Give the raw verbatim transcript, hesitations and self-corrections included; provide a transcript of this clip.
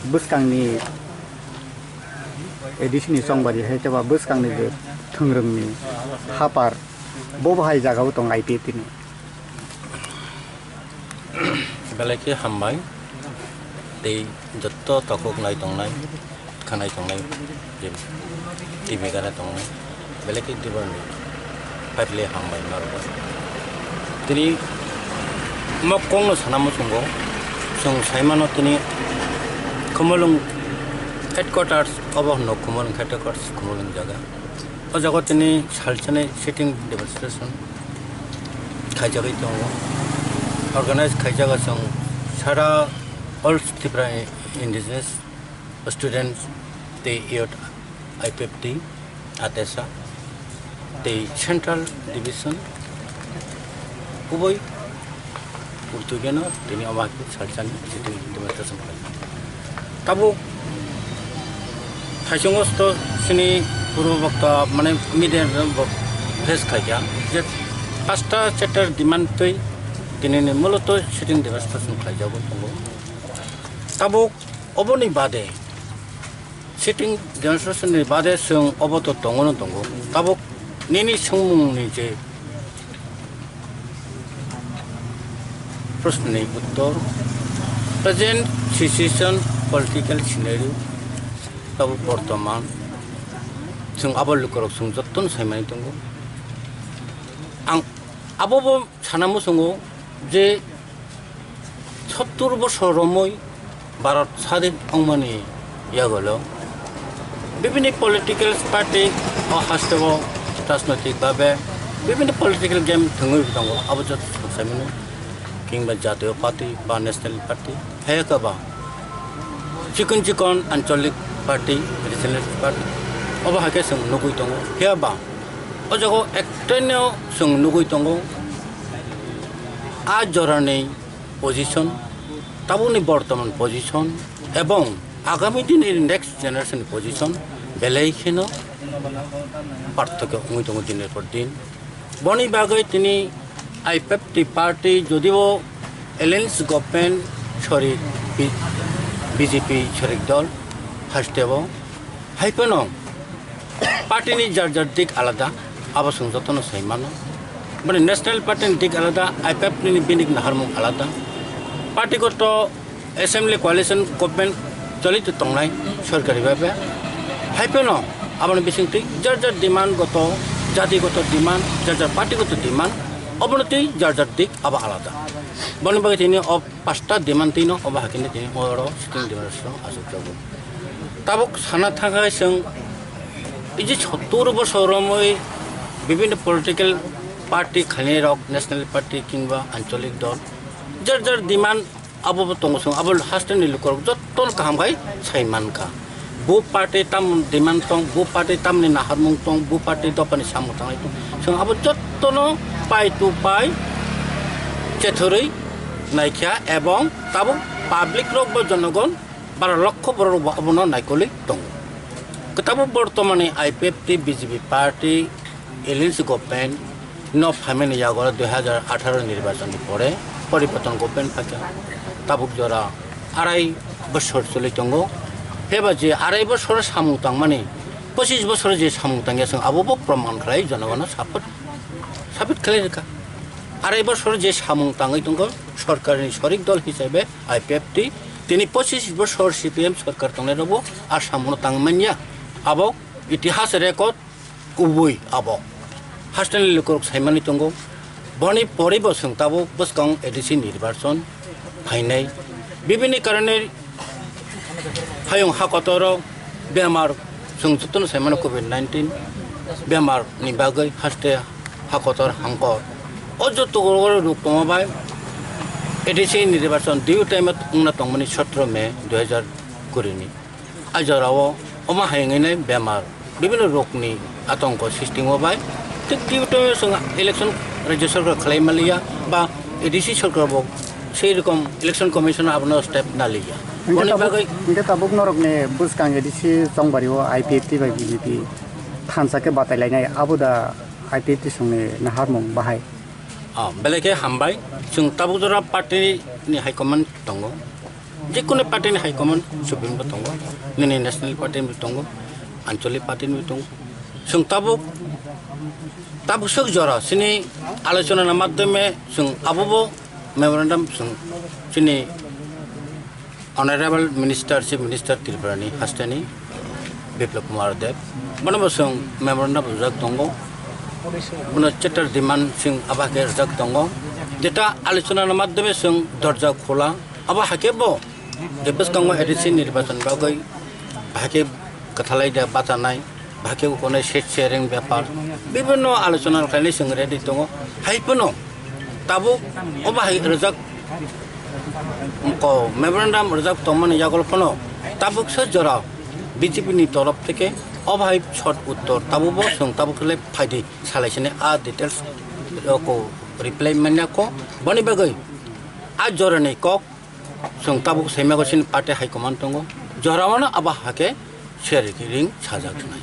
Bwskangni A D C ni chongbari hai tei ba bwskangni je thwngrwngni hapar bo bahai jagao tong I P F T ni. Belai khe hambai tei jotto takhuk nai tongnai, khanai tongnai, je T V gana tongnai, belai khe dibar ni patle hambai norok. Tini mokong no sana muchungo, chwng saimano tini Khumulwng headquarters obo hwno Khumulwng headquarters, Khumulwng jaga. O jaga tini salchani sitting demonstration khaijagwi tongo. Organize khaijago chwng sara all Tripura indigenous students tei youth I P F T, ATESA tei Central Division kubui urtugeno tini omo hai salchani sitting demonstration khlai. Tabuk thaichungo sto sini purbo bokta mane media bo face khaikha je pasta chapter demand twi tini ni muloto sitting demonstration khlaijago tongo. Tabuk oboni bade sitting demonstration ni bade chwng obo to tongo no tongo. Tabuk nini swngmung ni je proshno ni uttor, present situation, political scenario, tabuk bortoman chwng abo lukurok chwng jotto no saimani tongo. Ang abo bo sana muchungo je sottur bosor romwi Bharat sadin wngmani yagolo bibini political party o hasteo rajnoitik babe bibini political game thwngwi tongo, abo joto saimano kingba jatiyo party ba national party, hayaka ba chikon chikon anchalik party, regional party, obo haikhe chwng nugwi tongo. Phiya ba o jago ektaino chwng nugwi tongo, a jorani position, tabukni bortoman position ebong agami dinni next generation ni position belai kheno parthokyo wngwi tongo dinir por din. Boni bagwi tini I P F T party jodio alliance government sori B-, B J P sori dol hasteo hai phano party ni jar jar dik alada, abo chwng jotono sai mano. Boni national party ni dik alada, I P F T ni binik naharmung alada. Party goto assembly coalition government choli to tongnai sorkari babe. Hai phano aboni bisingtwi jar jar demand goto, jati goto demand, jar jar party goto demand, obono twi jar jar dik abo alada. Boni bagwi tini o pasta demand twi no obo hakhe tini oro sitting demand rok asuk jago. Tabuk sana thangkha chwng iji sottur bosor romwi bibinno political party khainai rok, national party kingba ancholik dol, jar jar demand abo bo tongo, chwng abo haste ni lukurok jotono kaham khai sai mankha. Bu party tam demand tong, bu party tamni naharmung tong, bu party dophani samung tangnai tong, chwng abo jotono pai tu pai chethorwi naikha ebong tabuk public rok bo jonogon bara lokho borok rok bo abono naikolwi tongo. Tabuk bortomani I P F T B J P party alliance government no phaimani yago dui hajar atharo nirbachon ni pore poriborton government phaikha. Tabuk jora arai bosor choli tongo. Heba je arai bosor samung tangmani, pochis bosor je samung tangya chwng abo bo proman khlai, jonogano sapot, sapit khlai rwkha. Arai bosor je samung tangwi tongo, sorkarni sorik dol hisabe I P F T, tini pochis bosor C P M sorkar tongnai rokbo a samungno tangmanya. Abo itihas record kubui abo. Hasteni lukurok saimani tongo. Boni poribo chwng tabuk bwskang A D C nirbachon phainai. Bibini karone hayung hakotoro bemar chwng jotono saimano covid nineteen bemar ni bagwi haste hakotor hangkor. O joto rok tongma bai A D C nirbachon dui time wngna tongmani sotro May dui hajar kuri ni. A jorao omo hai wngwi nai bemar, bibinno rokni atongko sistingo bai, thik twiwi twiwi chwng election rajya sarkar khlai manliya ba A D C sarkar bo sei rokom election commission abono step naliya. Hingke Boni tabuk, bagwi hingke tabuk norokni bwskang A D C chongbario I P F T bai B J P thansa khe batai lainai, abo da I P F T songni naharmung bahai? Ah, belai khe hambai, chwng tabuk jora party ni high command tongo. Jekunu party ni high command supreme bo tongo, nini national party ni bo tongo, anchalik party ni bo tongo. Chwng tabuk, tabuk swk jora chini alochona ni madhyome chwng abobo memorandum chwng chini Honorable Minister, Chief Minister Tripura ni hasteni Biplab Kumar Deb. Bono bo chwng memorandum rijak tongo. Bono chapter demand chwng abo hai khe rijak tongo. Jeta alochona ni madhyome chwng dorja khola. Abo hai khe bo je bwskango A D C nirbachon bagwi bahai khe kwthalai da bachanai, bahai khe ukonai seat sharing bepar bibhinno alochona khlainai chwng ready tongo. Hai phano tabuk o bahai rijak ko memorandum rijak tongmani yagulo phano tabuk se jora B J P ni torof theke o bahai short uttor tabuk bo chwng tabuk le phaidi salai sini a details ko reply manya ko boni bagwi a jorani kok chwng tabuk saimago sini party high command tongo, jorawano abo hai khe seri ring sajak nai.